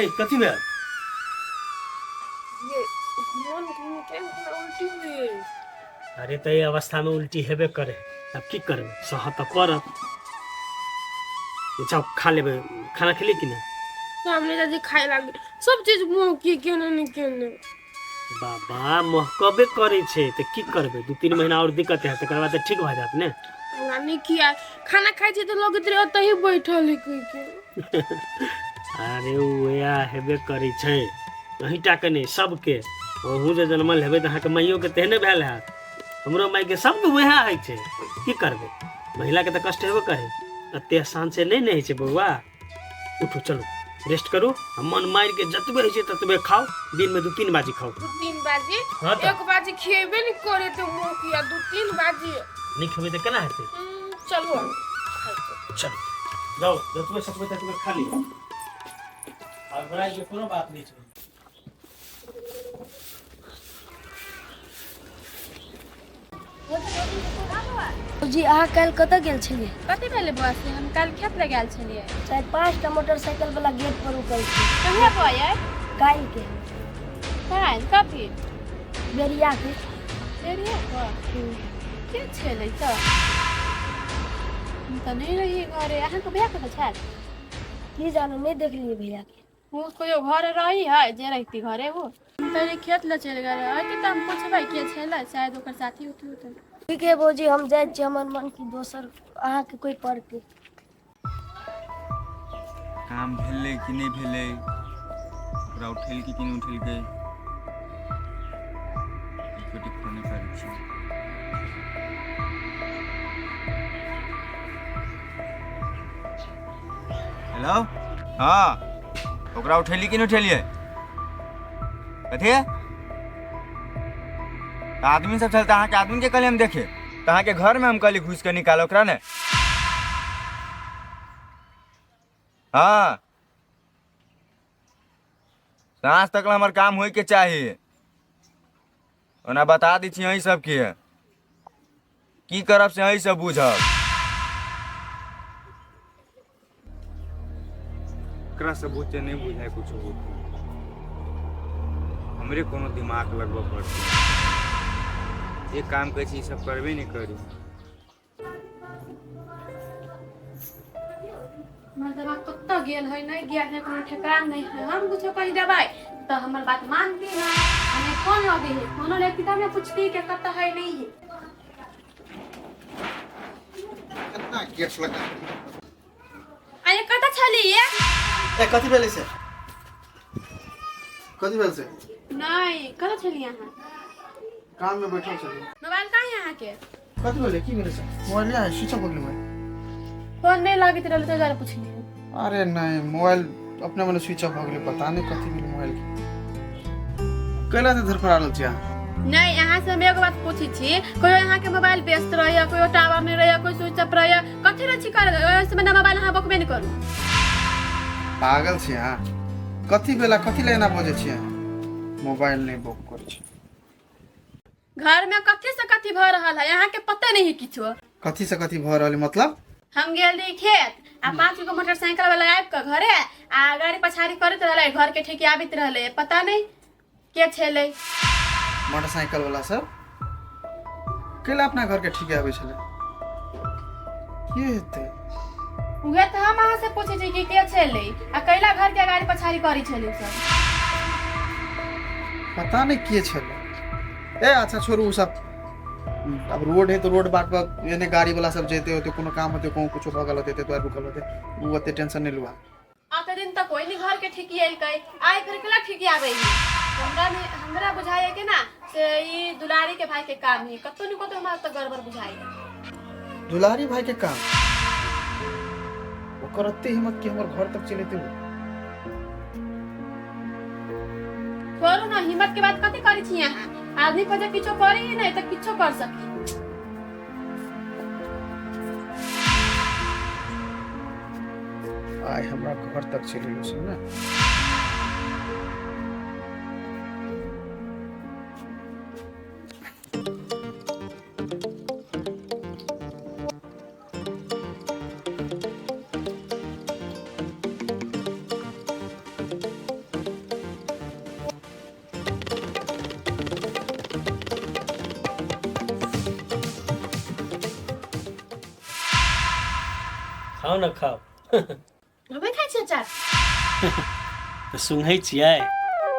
ए कथी भेल? ये मन घूम के हमरा उल्टी हुई। अरे तऽ एहि अवस्थामे उल्टी हेबे करे, आब की करबै, सह तऽ पड़त। जाउ खा लेबै। खाना खेली कि नहि? सामने दादी खाए लागे सब चीज मुँह की केने नहीं केने। बाबा महकबे करै छै तऽ की करबै, 2-3 महीना आओर दिक्कत हैत, तकर बाद तऽ ठीक भऽ जायत ने। हमरा नहीं खिया खाना खाइ छी तऽ लगैत रहे ओतहि बैठल है कोई के। अरे वएह हेबे करै छै, अहीं टाके नहि सबके। अहूँ जे जनमल हेबै तऽ अहाँके माइयोके तेहने भेल हैत, हमरो माइके सबके वएह होइ छै। की करबै, महिलाके तऽ कष्ट हेबे करै, एते आसान से नहि ने होइ छै बौआ। उठू चलू रेस्ट करू आ मन मारि के जतबे होइ छै ततबे खाउ, दिन में 2-3 बाजी खाउ। 2-3 बाजी? हाँ तऽ। 1 बाजी खिएबे नहीं करे तो मुँह किया 2-3 बाजी नहीं खेबै तऽ केना हेतै? चलू चलू जाउ, जतबे सकबै ततबे खा लिअ, आ घबराइ के कोनो बात नहि छै। जी अहाँ काल्हि कतऽ गेल छलियै? कथी भेलै बौआ से? हम काल्हि खेत लए गेल छलियै। 4-5 टा मोटरसाइकिल वाला गेट पर रुकल छै। कहिया बौआ यै? काल्हि के। काल्हि कथी? बेरिया के। बेरिया के? के छलै तऽ? हम तऽ नहि रहियै घरे। अहाँके भैया कतऽ छथि? की जानू, नहि देखलियै भैया के। ओ कोइ घर रही है जे रहती घरे वो। हम तऽ खेत लए चलि गेल रहै तऽ हम पुछबै के छलै, शायद ओकर साथी उथी होतै। ठीक है भौजी, हम जाइ छी, हमर मन की दोसर अहाँके कोइ पड़तै। काम भेलै कि नहि भेलै, ओकरा उठेलकै कि नहि उठेलकै, गोटी फोने करै छी। हेलो, हाँ ओकरा उठेली कि नहि उठेलियै? कथी तऽ आदमी सब छल तऽ अहाँके आदमी के कहलियै हम देखे, तऽ अहाँके घरमे हम कहली घुसि कऽ निकाल ओकरा ने। हाँ साँझ तक हमर काम होइके चाही, ओना बता दै छी अहीं सबके की करब से अहीं सब बुझब। एकरा सब बुझते नहीं बुझाय कुछ होते, हमरे कोनो दिमाग लगबऽ पड़तै। जे काम कहै छी ई सब करबे नहीं करी। हमर दवा कतऽ गेल है, नहि गेल है, कोनो ठेकान नहीं है। हम कुछो कहि देबै तऽ हमर बात मानती है, नहि फोन लगे है, फोनो लेती तब ने पूछती के कतऽ है नहीं है। कितना गेट लगा अरे कतऽ छलियै? ए कथी भेलै से? कथी भेल से? नहीं कतऽ छलियै अहाँ? काम में बैठल छलियै। मोबाइल कहाँ है अहाँके? कथी भेलै, की भेलै से? मोबाइल नहि स्विच ऑफ हो गेलै मोबाइल। फोन नहीं लागैत रहलै ताहि दुआरे पुछलियै। अरे नहीं, मोबाइल अपने मने स्विच ऑफ हो गेलै, पता नहीं कथी भेलै मोबाइल के। कैला से धरफड़ा रहल छी अहाँ? नहीं, अहाँ से हम एगो बात पूछै छी, कोई अहाँ के मोबाइल व्यस्त रहैया, कोई टावर नहीं रहैया, कोई स्विच ऑफ रहैया, कथी रहै छी कर ओहिसे मने मोबाइल अहाँ बकबे नहीं करू। पागल छी अहाँ? कथी भेला, कथी लए एना बजै छी अहाँ? मोबाइल नहीं बुक करै छी। घर में कथी से कथी भऽ रहल है अहाँ के पता नहीं है किछो। कथी से कथी भऽ रहल है मतलब? हम गेल रही खेत आ 5 गो मोटरसाइकिल वाला आबि कऽ घरे आ गाड़ी पछाड़ी करैत रहलै, घर के ठेकी आबैत रहलै, पता नहीं के छलै। मोटरसाइकिल वाला सब कैला अपना घर के ठीके आबै छलै? के हेतै? उहे तऽ हम अहाँ से पूछै छी कि के छलै आ कैला घर के गाड़ी पछाड़ी करै छलै सब। पता नहीं के छलै। ए अच्छा छोड़ू उ सब, अब रोड है तो रोड बाट पर एने गाड़ी वाला सब जेते होते, कोनो काम होते, कोनो कुछो भऽ गेल होते ते दुआरे रुकल होते, उ ओते टेंशन नहीं लुआ। आते दिन तक कोई नहीं घर के ठिकिएलकै, आइ फिर केला ठिकियाबै है? हमरा में हमरा बुझाइए कि ना से ई दुलारी के भाई के काम है, कतो न कतो हमरा तो गड़बड़ बुझाइए। दुलारी भाई के काम? ओकर ओते हिम्मत कि हमर घर तक चलेते हो? छोड़ू ना, हिम्मत के बात कथी करै छी अहाँ? आदमी पर जे किछो करी ही नहीं तऽ किछो कर सकी। आइ हमरा घर तक चलि गेल छै ने। आउ ने खाउ। हमे खाइ छियै अचार। तऽ सुंघै छियै?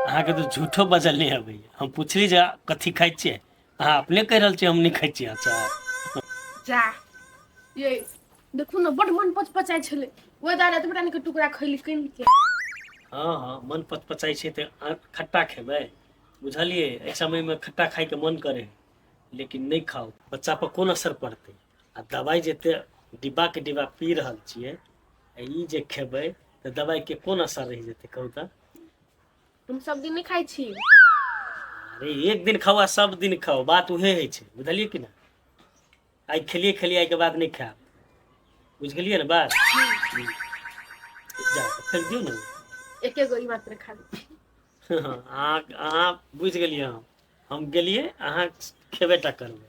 अहाँके तऽ झूठो बजल नहि अबैया। हम पुछली जे कथी खाइ छियै, अहाँ अपने कहि रहल छियै हम नहि खाइ छियै अचार। जा ये देखू ने, बड मन पचपचाइ छलै, ओहि दुआरे एतबे टा के टुकड़ा खैली कनि के। हँ हँ, मन पचपचाइ छै तऽ अहाँ खट्टा खेबै, बुझलियै? एहि समयमे खट्टा खायके मन करे, लेकिन नहि खाउ, बच्चा पर कोन असर पड़तै? आ दवाइ जते डिब्बाके डिब्बा पी रहल छियै, आ ई जे खेबै तऽ दवाइके कोन असर रहि जेतै, कहू तऽ? हम सब दिन नहि खाइ छी। अरे एक दिन खाउ आ सब दिन खाउ, बात उहे होइ छै, बुझलियै कि नहि? आइ खेलियै खेलियै, आइके बाद नहि खायब, बुझि गेलियै ने बात? जा तऽ फेक दियौ ने। एके गो ई मात्र खा लै छी। अहाँ बुझि गेलियै, हम गेलियै, अहाँ खेबे टा करबै।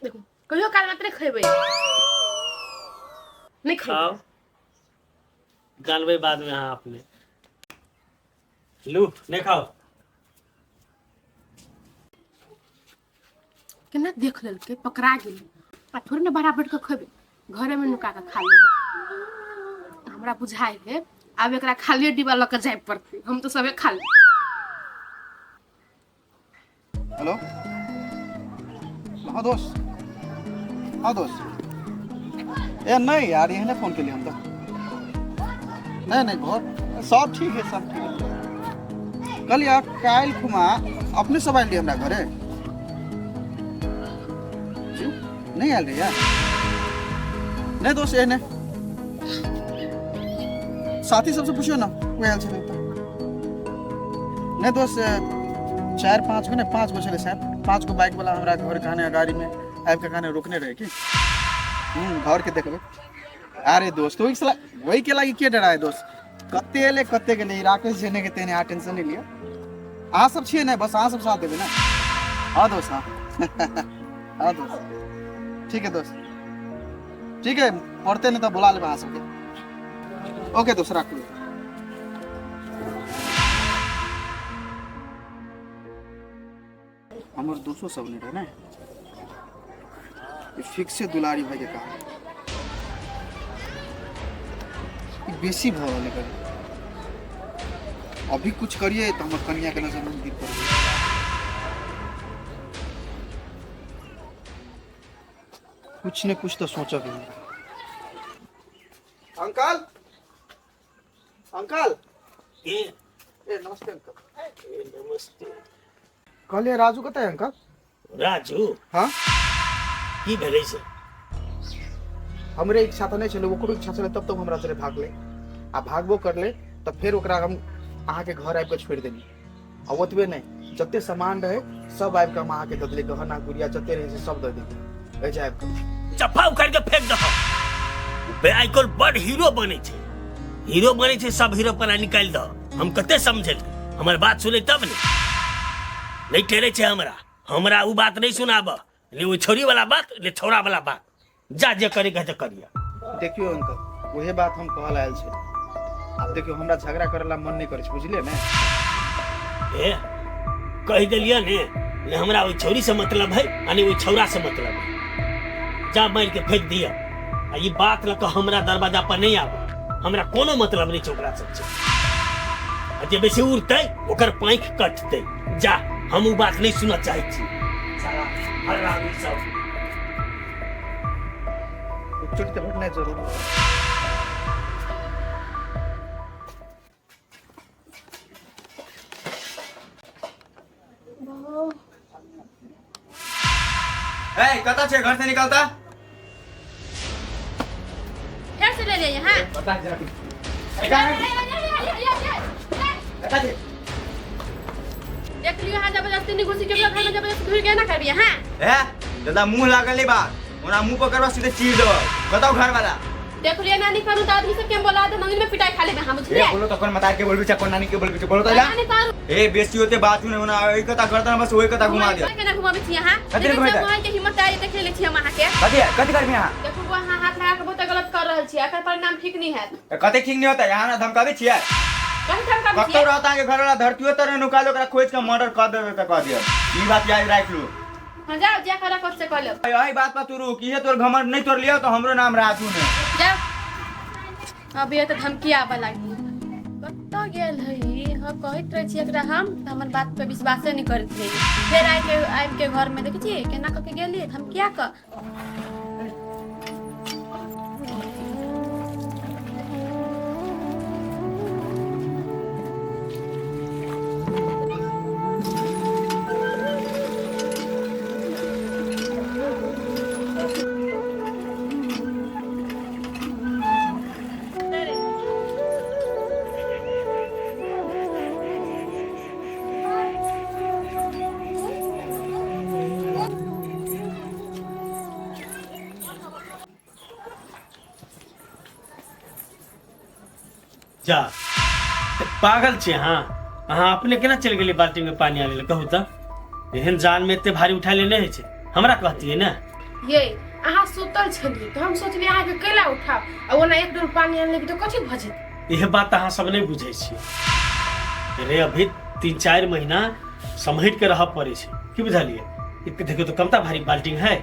देखू, कहियो काल मात्रे खेबै, नहि खाउ। खेबै। जानबै बादमे अहाँ अपने। लू, नहि खाउ। केना देख लेलकै, पकड़ा गेलै। आ थोड़े ने बराबर के खेबै, घरेमे नुका कऽ खा लेबै। हमरा बुझाइ है आब एकरा खालिए डिब्बा लऽ कऽ जाय पड़तै, हम तऽ सबे खा लेबै। हेलो, हाँ दोस्त, हाँ दोस्त। ए नहीं यार, एहने फोन के लिए हम तो नहीं नहीं, घर सब ठीक है, सब ठीक है। कल यार काल्हि खुमा अपने सब आयल रहियै हमरा घरे जी? नहीं आयल रहियै यार? नहीं दोस्त, एहने साथी सबसे पूछियो ना, कोई आयल छलै तऽ। नहीं दोस्त, चारि पाँच गो नहि, 5 गो छलै शायद, 5 गो बाइक वाला हमरा घर कहने गाड़ी में आबि के कहने रोकने रहे कि घर के देखबै। अरे दोस्त, ओहि साला वही के लागी के डराए दोस्त? कते एलै कते गेलै, ई राकेश जेने के तेने, अहाँ टेंशन नहि लिअ। अहाँ सब छियै ने, बस अहाँ सब साथ देबै ने। हाँ दोस्त, हाँ हाँ दोस्त, ठीक है दोस्त, ठीक है। पढ़ते नहीं तो बुला लेबै अहाँ सबके। ओके दोस्त, राखू। हमर दोस्तो सब नहि रहे ने, ई फिक्स है दुलारी भाई के काम। ई बेसी भऽ रहल है। अभी कुछ करिए तऽ हमर कनिया के नजर में गिर पड़बै। कुछ ने कुछ तऽ सोचब ही। Uncle, uncle. के? ए नमस्ते अंकल। ए, नमस्ते। कहलिए राजू कतऽ है अंकल? राजू? हाँ। की भेलै से? हमरे इच्छा तऽ नहि छलै, ओकरो इच्छा छलै, तब तब हमरा चले भागलै, आ भागबो करलै तऽ फेर ओकरा हम अहाँके घर आबि कऽ छोड़ि देली। आ ओतबे नहि, जते सामान रहै सब आबि कऽ हम अहाँके दऽ देली, गहना गुड़िया जते रहै से सब दऽ देली एहि आबि कऽ। चप्पा उखाड़ि के फेंक दहो बे। आइ काल्हि बड़ हीरो बनै छै, हीरो बनै छै, सब हीरो पना निकालि दहो। हम कते समझेलियै, हमर बात सुनै तब ने। नहि टेरै छै हमरा, हमरा उ बात नहि सुनाब ने, ओ छोरी वाला बात ने छौड़ा वाला बात। जा, जे करे के करिया। देखियौ अंकल, उहे बात हम कहल आयल छै। आब देखियौ, हमरा झगड़ा करे ला मन नहि करै छै, बुझलियै ने? ए, कहि देलियै ने, ने हमरा ओहि छौरी से मतलब है आ ने ओहि छौड़ा से मतलब है। जा, मारि के फेंक दिया, आ ई बात लऽ कऽ हमरा दरवाजा पर नहि आब। हमरा कोनो मतलब नहि छै ओकरा सब से, आ जे बेसी उड़तै ओकर पाँखि कटतै। जा, हम ओ बात नहि सुनऽ चाहै छी। साला हरामी सब। चोट तऽ भेटनाइ जरूरी। ए कतऽ छै? घर से निकलता। फेर से ले ले यहाँ। बता जरा। कतऽ छै? देख लियो, यहाँ जबरदस्ती नहीं घुसी के घर में जबरदस्ती घुस गए ना करबी यहाँ। ए दादा, मुंह लागल नहीं बा, ओना मुंह पकड़वा सीधे चीर देबो। बताओ घर वाला। देख लियो, नानी करू तो आदमी सब के हम बोला दे, मंगल में पिटाई खा लेबे हम, ए बुझलिए? बोलो तो कोन मतार के बोलबी छै, कोन नानी के बोलबी छै, बोलो तो। नानी करू। ए बेसी होते बात नहीं होना, एक कथा करता बस ओही कथा घुमा दिया। केना घुमाबै छी अहाँ? कथी देखै घुमेतै? छियै मोबाइल के हिम्मत आई, देख ले छी हम अहाँके। कथी है? कथी करबी अहाँ? देखू, अहाँ हाथ लगा के बहुत गलत कर रहल छी, एकर परिणाम ठीक नहीं हैत। ए, कते ठीक नहीं होता? यहाँ ना धमकाबै छियै। कहीं धमकाबै कतौ छियै? रहता के घर वाला, धरतियो तर नुका लो, ओकरा खोज के मर्डर कर देबे के कह दियो। ई बात याद राख लू। हाँ, जाओ, जे करे कर से कर लो। यही बात पर तू रुक, इहे तोर घमंड नहीं तोड़ लियो तो हमरो नाम राजू ने। जाओ। अब ये तऽ धमकी आबऽ लागी। कतऽ गेल है? हम कहैत रहै छी एकरा हम तऽ हमर बात पे विश्वासे नहि करैत रही। फेर आबि के घरमे देखै छियै केना कऽ के गेलियै धमकिया कऽ। जा तऽ पागल छी अहाँ? अहाँ अपने केना चलि गेलियै बाल्टी में पानी आनै लए? कहू तऽ, एहन जान में एते भारी उठा ले नहि होइ छै, हमरा कहतियै ने। ये अहाँ सुतल छलियै तऽ हम सोचलियै अहाँके कैला उठाब, आ ओना एक डोल पानी आनि लेबै तऽ कथी भऽ जेतै? इहे बात अहाँ सब नहि बुझै छियै रे। अभी 3-4 महीना सम्हरि के रहऽ पड़ै छै, की बुझलियै? एक देखियौ तऽ कमता भारी बाल्टी है।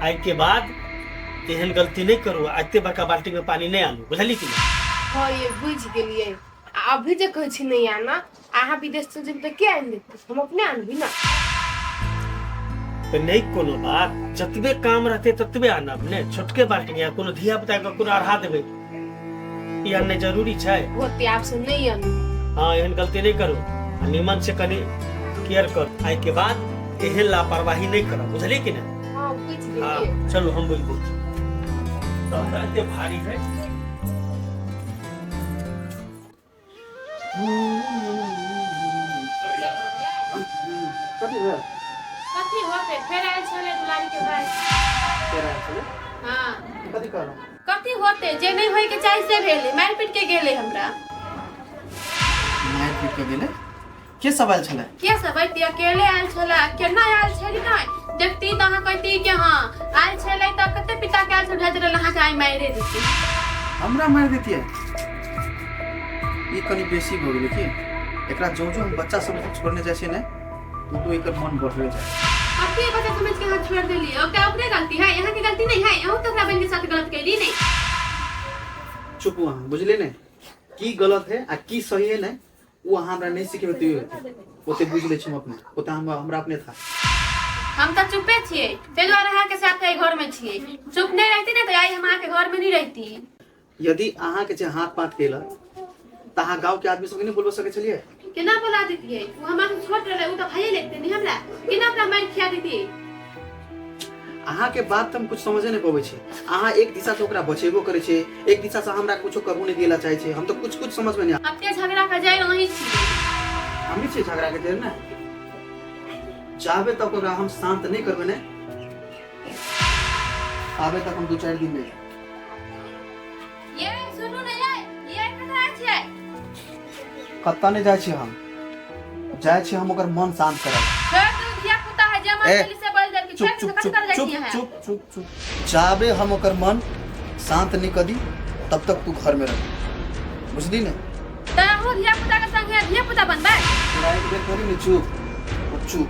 आइ के बाद एहन गलती नहि करू आ एते बड़का बाल्टी में पानी नहि आनू, बुझलियै कि नहि? हँ ये, बुझि गेलियै। आ अभी जे कहै छी नहि आना, अहाँ विदेश चलि जेबै तऽ के आनि देतै? हम अपने आनबी ने। तऽ नहि कोनो बात, जतबे काम रहतै ततबे आनब ने। छोटके बाल्टी या कोनो धिया पुता के कोनो अढ़ा देबै, ई आननाइ जरूरी छै? होते, आब से नहि आनू। हाँ, एहन गलती नहि करू आ निमन से कनि केयर करू। आइ के बाद एहन लापरवाही नहि करब, बुझलियै कि नहि? हँ, बुझि हाँ गेलियै। चलू, हम बुझि गेल छी। तऽ एते भारी है। कथी भेल? कथी होते, फेर आयल छलै दुलारी के भाई। फेर आयल छलै? हाँ। कथी कहलहुँ? कथी होते, जे नहि होय के चाही से भेलै, मारि पीट के गेलै हमरा। मारि पीट के गेलै? के सब आयल छलै? के सब अइती, अकेले आयल छलै। केना आयल छलै नहि देखती तऽ अहाँ कहती कि हाँ आयल छलै तऽ कते पिता के आयल छलै, भेज रहल अहाँके आइ मारि देती। हमरा मारि देतियै? ई कनि बेसी भऽ गेलै की? एकरा जो जो हम बच्चा सब छोड़ने जाइ छियै ने, तो तो एकर मन बढ़ले जाइ। कथी बच्चा समझ के अहाँ छोड़ देलियै ओकरा? ओकरे गलती है, यहाँ के गलती नहीं है। अहूँ तऽ ओकरा बहन के साथ गलत कैली नहीं? चुप अहाँ, बुझलियै ने? की गलत है आ की सही है ने, ओ अहाँ हमरा नहि सिखेबै तैयो हेतै। ओते बुझि लै छी हम अपने, ओते हमरा अपने था। हम तऽ चुपे छियै, ताहि दुआरे अहाँके साथ एहि घर में छियै। चुप नहीं रहती ने तऽ आइ हम अहाँके घर में नहीं रहती। यदि अहाँके जे हाथ पात केलक तऽ अहाँ गाँव के आदमी सबके नहि बोलबा सकै छलियै? केना बोला देतियै? ओ हमरा से छोट रहलै, ओ तऽ भाइये लेते नहीं हमरा, केना ओकरा मारि खिया देतियै? अहाँके बात तऽ हम कुछ समझे नहि पबै छी। अहाँ एक दिशा से ओकरा बचेबो करै छै, एक दिशा से हमरा कुछो करबो नहि दिएला चाहै छै। हम तऽ कुछ कुछ समझ में नहीं। अते झगड़ा के जड़ि अहीं छियै। हमही छियै झगड़ा के जड़ि ने? चाहबे तक ओकरा हम शांत नहि करबै ने, आबे तक हम 2-4 दिन नहि। ये सुनू ने, ये ये कतऽ छियै? कतऽ नहि जाइ छी हम, जाइ छी हम ओकर मन शांत करब। छोड़ दू, धिया पुता है, जे मन ए, चली से बोल देलकै। चुप छोड़ चुप कथी चुप कर जाइ चुप छियै अहाँ? चुप चुप चुप। जाबे हम ओकर मन शांत नहि करी तब तक तू घर में रह, बुझली ने? तऽ अहूँ धिया पुता के संगे धिया पुता बनबै? तोरा एक बेर करी ने चुप, ओ चुप।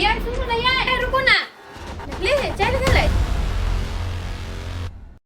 ये सुनू ने, ये रुकू ना, देखली चलि